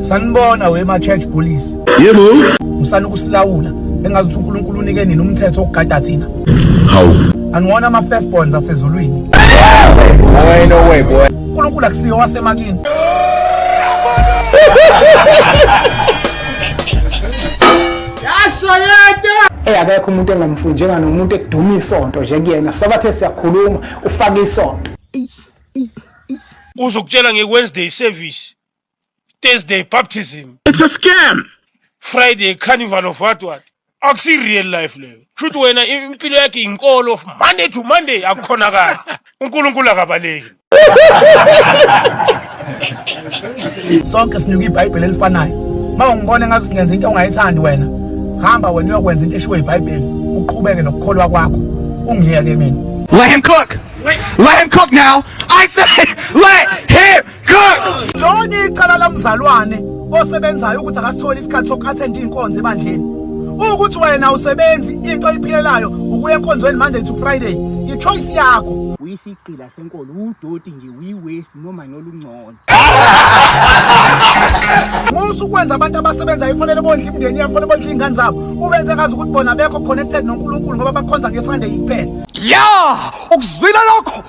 Sanibona we ma church police. Yebo. Musana ukusilawula engathi uNkulunkulu unike nini umthetho wokugada thina. Hawu. Aniwona ama firstborns asezulwini. No, no way, boy. uNkulunkulu akusiyo wasemakini. Eyi akekho umuntu engamfuni njenganomuntu ekuduma isonto nje kuyena sabathe siyakhuluma ufake isonto. Uzokutshela nge-Wednesday service, Thursday baptism, It's a scam. Friday carnival of what what. Akusi real life leyo. Shuthi wena impilo yakhe inkolo of Monday to Monday akukhonakali. uNkulunkulu akabaleki. Sonke sinikwa iBhayibheli elifanayo. Uma ungibona ngathi singenza into ongayithandi wena, hamba wena uyokwenza into eshiwo iBhayibheli, uqhubeke nokukholwa kwakho. Ungiyeke mina. Let him cook. Let him cook now. I said, let him cook. Lona icala lamzalwane osebenzayo ukuthi akasitholi isikhathi soku-attend iy'nkonzo ebandleni. Ukuthi wena awusebenzi, into oyiphilelayo ukuya enkonzweni Monday to Friday, i-choice yakho. Uyisigqila senkolo, udoti nje, uyi-waste noma nolungcono. Musa ukwenza abantu abasebenzayo kufanele bondle imindeni yabo, kufanele bondle iy'ngane zabo. Ubenze ngazi ukuthi bona bekho connected noNkulunkulu ngoba bakhonza ngeSunday kuphela. Yeah! Ukuzwile lokho?